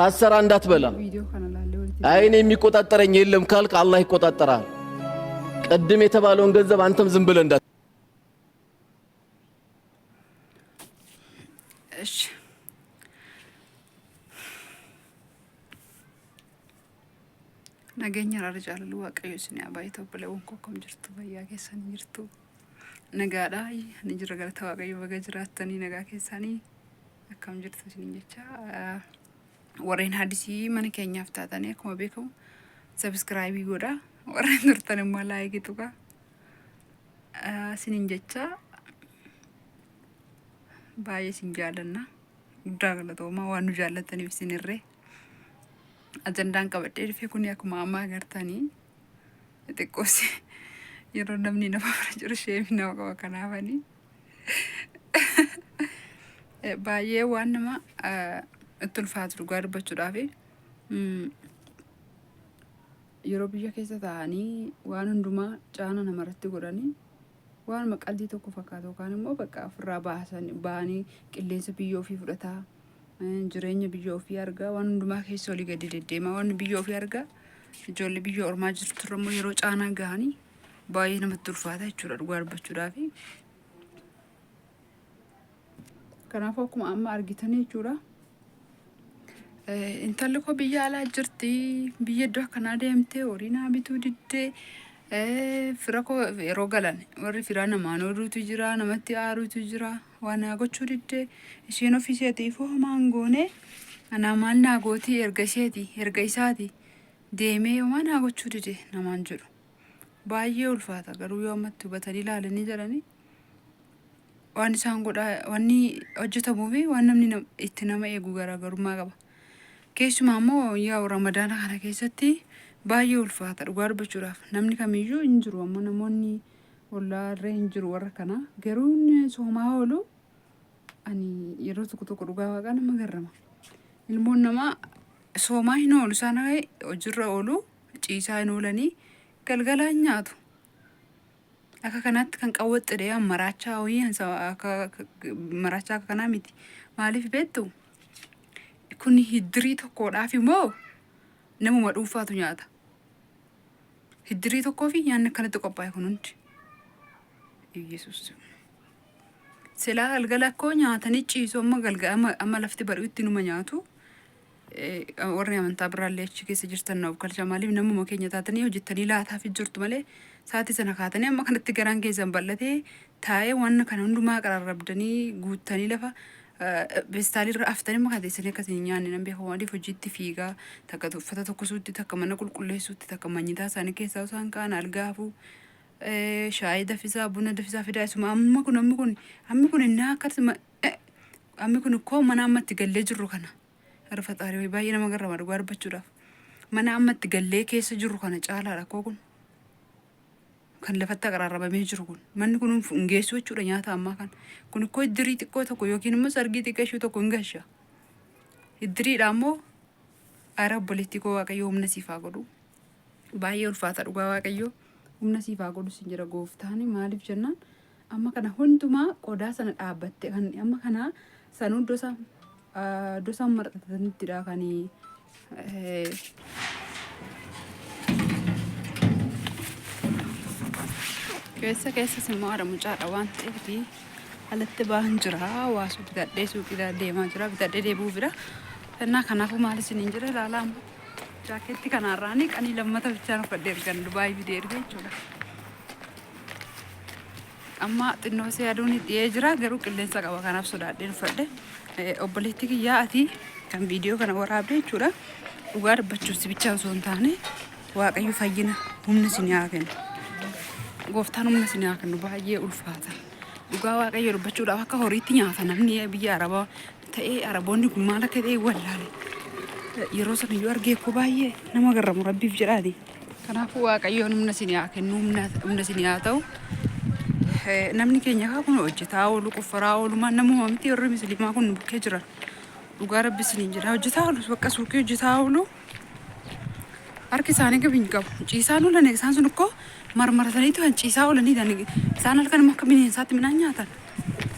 ሳትሰራ እንዳትበላ። Viidiyoo kana laallee walitti አይ እኔ የሚቆጣጠረኝ የለም ካልክ አላህ ይቆጣጠራል። ቅድም የተባለውን ገንዘብ አንተም ዝም ብለህ እንዳት እሺ Nageenya araara jaalalli Waaqayyo isin haa baay'atu. Obboleewwan koo, akkam jirtu? Fayyaa keessan jirtu? Nagaadha. Ani jira, galata Waaqayyo. Baga jiraattanii, nagaa keessanii akkam jirtu isiniin jecha. Warreen haadisii mana keenyaaf taatanii, akkuma beekamu subscribe godhaa, warreen turtan immoo like tuqaa isiniin jecha. Baay'ee isin jaalanna, guddaa galatoomaa waan nu jaallattaniif isinirree. Ajandaan qabadhee dhufe kun akkuma ammaa agartanii xiqqoos yeroo namni nama bira jiru sheemii nama qaba. Kanaafanii baay'ee waan nama itti ulfaatu dhugaa dubbachuudhaaf, yeroo biyya keessa taa'anii waan hundumaa caana namarratti godhanii, waanuma qalbii tokko fakkaatu yookaan immoo bakka ofirraa baasanii ba'anii qilleensa biyya ofii fudhataa, jireenya biyya ofii argaa, waan hundumaa keessa olii gadi deddeemaa, waan biyya ofii argaa, ijoollee biyya ormaa jirtu immoo yeroo caanaa gahanii baay'ee namatti ulfaata jechuudha dhugaa dubbachuudhaaf. Kanaafuu akkuma amma argitan jechuudha. Intalli koo biyya alaa jirti. Biyya iddoo akkanaa deemtee horii naa bituu diddee, fira koo yeroo galan warri firaa namaan oduutu jira, namatti aaruutu jira, waan naa gochuu diddee, isheen ofii isheetiif homaa hin goone, anaa maal naa gootii, erga isheeti erga isaati deemee homaa naa gochuu dide namaan jedhu. Baay'ee ulfaata garuu yoo ammatti hubatanii ilaalanii jedhanii, waan isaan godhaa, wanni hojjetamuu fi waan namni itti nama eegu garaagarummaa qaba. Keessumaa immoo yaa Ramadaana kana keessatti baay'ee ulfaata dhugaa dubbachuudhaaf. Namni kamiyyuu hin jiru, ammoo namoonni ollaarree hin jiru warra kana garuu inni soomaa oolu, ani yeroo tokko tokko dhugaa Waaqaa nama garrama. Ilmoon namaa soomaa hin oolu, isaan hojiirra oolu, ciisaa hin oolanii, galgalaan nyaatu. Akka kanaatti kan qawwaxxedhe maraachaa wayii akka maraachaa akka kanaa miti. Maaliif beektu? Kun hiddirii tokkodhaaf immoo namuma dhuunfaatu nyaata. Hiddirii tokkoo fi nyaanni akkanatti qophaa'e kun hundi. Iyyasuus. Silaa galgala akkoo nyaatanii ciisu, amma galgala amma lafti bari'utti numa nyaatu. Warri amantaa biraallee achi keessa jirtan na of galcha. Maaliif, namuma keenya taatanii hojjettanii laataaf jirtu malee, sa'aatii sana kaatanii amma kanatti garaan keessan bal'atee taa'ee waan kana hundumaa qararrabdanii guuttanii lafa feestaalii irra aftanii amma kana teessanii akkasii hin nyaanne nan beeku. Maaliif, hojiitti fiigaa, takka uffata tokkosuutti, takka mana qulqulleessuutti, takka manyitaa isaanii keessaa isaan kaan algaafuu, shaayii danfisaa, buna danfisaa fidaa. Isuma amma kun ammi kun innaa akkasuma ammi kun ikkoo mana amma itti gallee jirru kana har'a faxaarii wayii baay'ee nama garrama dhugaa dubbachuudhaaf. Mana amma itti gallee keessa jirru kana caalaadha koo kun. Kan lafatti aqaraarrabamee jiru kun. Manni kun hin geessu jechuudha nyaata ammaa kana. Kun ikkoo iddirii xiqqoo tokko yookiin immoo sargii xiqqeeshuu tokko hin gasha. Iddiriidha ammoo. Ara obboleettii koo, Waaqayyo humna siif haa godhu. Baay'ee ulfaata dhugaa. Waaqayyo humna siif haa godhu sin jira gooftaan. Maaliif jennaan, amma kana hundumaa qodaa sana dhaabbatte kan amma kana sanuu iddoo isaan marxatanittidha kan. Keessa keessas immoo haadha mucaadha waan ta'eef alatti ba'an jira. Waasuu bitadhee suuqii deemaa jira, bitadhee deebi'uu bira. Kennaa kanaafuu maal isiniin jira, ilaalaa, amma jaakeetti kanarraanii qanii lammata bichaan uffadhee ergan Dubaayii fidee erge jechuudha. Amma xinnoo see aduun dhiyee jira, garuu qilleensa qaba, kanaaf sodaadheen uffadhe. Obboleettii kiyyaa, ati kan viidiyoo kana waraabde jechuudha. Dhugaa dubbachuuf si bichaa osoo hin taane, Waaqayyo fayyina humna isin haa kennu. Gooftaan humna isin haa kennu, baay'ee ulfaata. Dhugaa Waaqayyo dubbachuudhaaf akka horiitti nyaata namni biyya Arabaa ta'ee. Araboonni kun maal akka ta'e wallaale. Yeroo sana iyyuu argee koo baay'ee nama garramu, Rabbiif jedhaati. Kanaafuu Waaqayyoon humna isin haa kennu, humna isin haa ta'u. Namni keenya kaa kun hojjetaa oolu, qoffaraa oolu, maal namuma miti, warri musliimaa kun nu bukkee jiran. Dhugaa Rabbi isiniin jedha, hojjetaa oolu, bakka suuqii hojjetaa oolu. Harki isaanii gabi hin qabu. Ciisaan oolan isaan sun ikkoo marmarataniitu kan ciisaa oolanii isaan halkan akka bineensaatti midhaan nyaatan.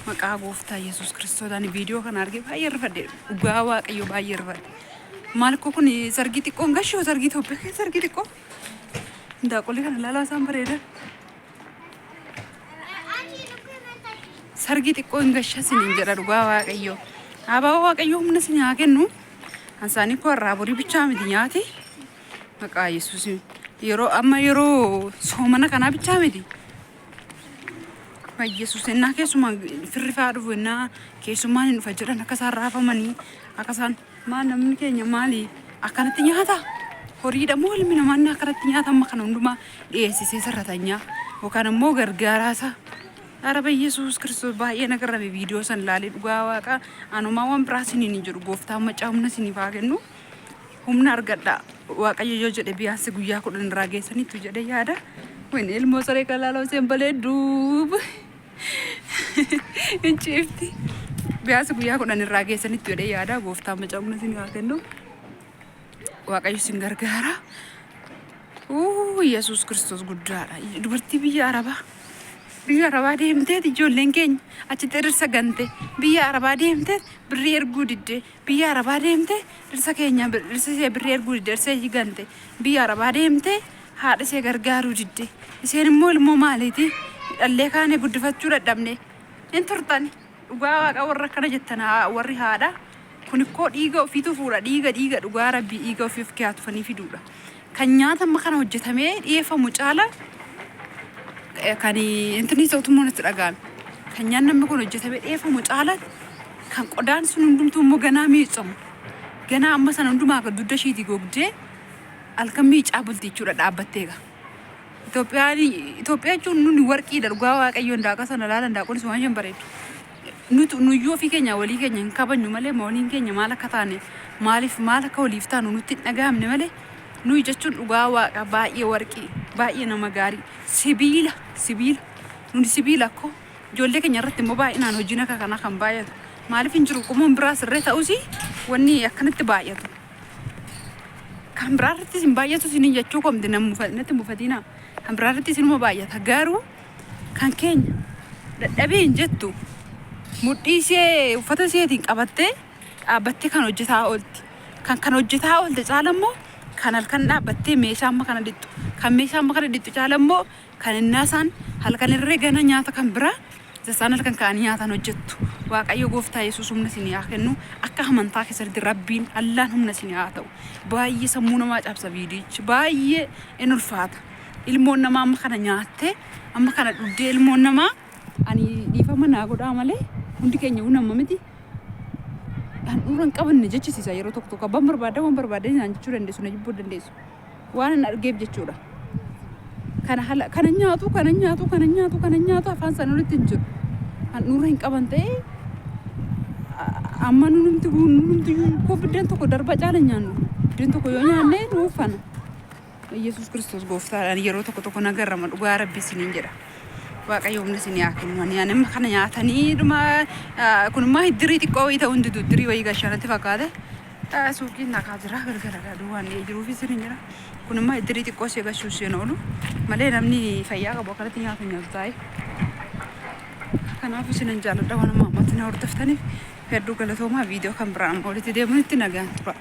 Maqaa Gooftaa Yesuus Kiristoos, ani viidiyoo kana argee baay'ee rifadhe, dhugaa Waaqayyo baay'ee rifadhe. Maal koo kun sargii xiqqoon gashuu sargii Itoophiyaa keessa sargii xiqqoo. Hindaaqolii kana ilaalaa isaan bareedan. Sargii xiqqoo hin gasha isiniin jedha dhugaa Waaqayyoo. Abaaboo Waaqayyoo humna isin haa kennu. Ansaanii koo irraa borii bichaa miti nyaati. Maqaa Yesuus yeroo amma yeroo soomana kanaa bichaa miti. Yesuus ennaa keessumaa firri fa'aa dhufu ennaa keessummaan hin dhufa jedhan akka isaan raafamanii akka isaan maal namni keenya maali akkanatti nyaata horiidha moo ilmi namaa inni akkanatti nyaata amma kana hundumaa dhiyeessisee sarratanyaa yookaan immoo gargaaraasa. Araba Yesuus Kiristoos baay'ee na garrame viidiyoo san laalee dhugaa waaqa anumaa waan biraa isiniin hin jedhu gooftaan macaa humna isiniif haa kennu. Humna argadha waaqayyo yoo jedhe biyaansi guyyaa 10 irraa geessaniittu jedhee yaada. Wayne ilmoo saree kan laaloo isheen bareeddu. Hin ciifti. Biyaansi guyyaa 10 irraa geessaniittu jedhee yaada. Gooftaan macaa humna isin haa kennu. Waaqayyo isin gargaara. Uu Yesuus Kiristoos guddaadha. Dubartii biyya Arabaa. Biyya Arabaa deemteet ijoolleen keenya achitti dhirsa gante. Biyya Arabaa deemteet birrii erguu didde. Biyya Arabaa deemte dhirsa keenya dhirsa ishee birrii erguu didde dhirsa ishee gante. Biyya Arabaa deemte haadha ishee gargaaruu didde. Isheen immoo ilmoo maaliiti? Dhallee kaane guddifachuu dadhabne. Hin turtan. Dhugaa waaqa warra akkana jettan warri haadha. Kun ikkoo dhiiga ofiitu fuudha. Dhiiga dhiiga dhugaa rabbii dhiiga ofii of keessaa tufanii fiduudha. Kan nyaata amma kana hojjetamee dhiyeeffamu caala kan intinni ta'utu natti dhaga'ame. Kan nyaanni amma kun hojjetamee dhiyeeffamu caala kan qodaan sun hundumtuu immoo ganaa miicamu. Ganaa amma sana hundumaa dugda ishiitii gogdee halkan miicaa bulti jechuudha dhaabbattee egaa. Itoophiyaan Itoophiyaa jechuun nuni warqiidha dhugaa waaqayyoon daaqa sana ilaalan daaqoon sun waan isheen bareeddu. Nutu nuyyuu ofii keenya walii keenya hin kabajnu malee waliin keenya maal akka taane maaliif maal akka waliif taanu nutti hin dhaga'amne malee nuyi jechuun dhugaa waaqa baay'ee warqii baay'ee nama gaarii sibiila sibiila nuni sibiila akkoo ijoollee keenya irratti immoo baay'inaan hojiin akka kanaa kan baay'atu maaliif hin jiru qomoon biraa sirree ta'us wanni akkanatti baay'atu kan biraa irrattis hin baay'atu isiniin jechuu komti natti mufatiina kan biraa irrattis inuma baay'ata garuu kan keenya dadhabee hin jettu mudhii ishee uffata isheetiin qabattee dhaabbattee kan hojjetaa oolti. Kan kan hojjetaa oolte caala immoo kan halkan dhaabbattee meeshaa amma kana dhixxu. Kan meeshaa amma kana dhixxu caala immoo kan innaa isaan halkan irree gana nyaata kan biraa isaan halkan ka'anii nyaatan hojjettu. Waaqayyo gooftaa Yesuus humna isinii haa kennu. Akka amantaa keessatti Rabbiin Allaan humna isinii haa ta'u. Baay'ee sammuu namaa cabsa viidiyichi. Baay'ee in ulfaata. Ilmoon namaa amma kana nyaattee amma kana dhugdee ilmoon namaa ani dhiifama naa godhaa malee hundi keenya iyyuu nama miti. Handhuura hin qabanne jechisiisa yeroo tokko tokko abbaan barbaada waan barbaade naan jechuu dandeessu na jibbuu dandeessu. Waan an argeef jechuudha. Kana hala kana nyaatu kana nyaatu kana nyaatu kana nyaatu afaan sana olitti hin jiru. Handhuura hin qaban ta'ee amma nunumti nunumti koo biddeen tokko darba caala nyaannu. Biddeen tokko yoo nyaanne nu uffana. Yesuus Kiristoos gooftaadhaan yeroo tokko tokko na garrama dhugaa rabbi isiniin jedha. Waaqayyo humna isinii haa kennu. Ani amma kana nyaatanii dhuma kun immoo iddirii xiqqoo wayii ta'uu hin didu iddirii wayii gashanatti fakkaate. Suuqiin nakaa jira galgala duwwaan dhi'ee jiruuf isiniin jira. Kun immoo iddirii xiqqoo ishee gashuu isheen oolu malee namni fayyaa qabu akkanatti nyaatu nyaatu taa'e. Kanaaf isinan jaalladha waan amma ammatti na hordoftaniif hedduu galatoomaa viidiyoo kan biraan amma walitti deemnutti nagaan tura.